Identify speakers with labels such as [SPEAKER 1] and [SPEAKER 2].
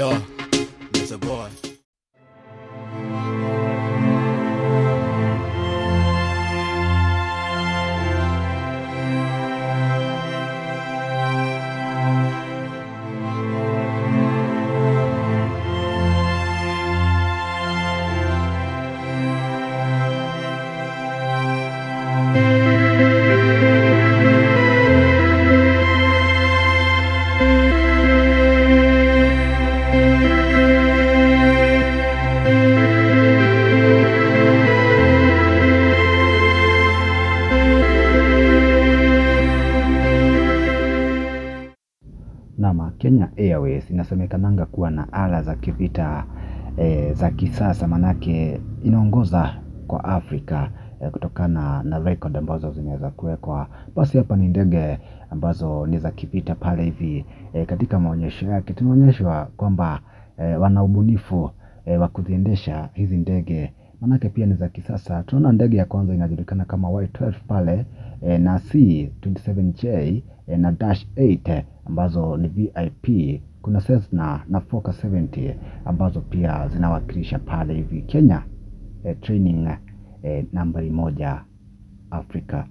[SPEAKER 1] Yo, it's a boy.
[SPEAKER 2] Naam, Kenya Airways inasemekananga kuwa na ala za kivita za kisasa, manake inaongoza kwa Afrika kutokana na record ambazo zimeweza kuwekwa. Basi hapa ni ndege ambazo ni za kivita pale hivi katika maonyesho yake tunaonyeshwa kwamba wana ubunifu wa kuziendesha hizi ndege, manake pia ni za kisasa. Tunaona ndege ya kwanza inajulikana kama Y12 pale na C27J na Dash 8 ambazo ni VIP. Kuna Cessna na Fokker 70 ambazo pia zinawakilisha pale hivi Kenya training nambari 1 Afrika.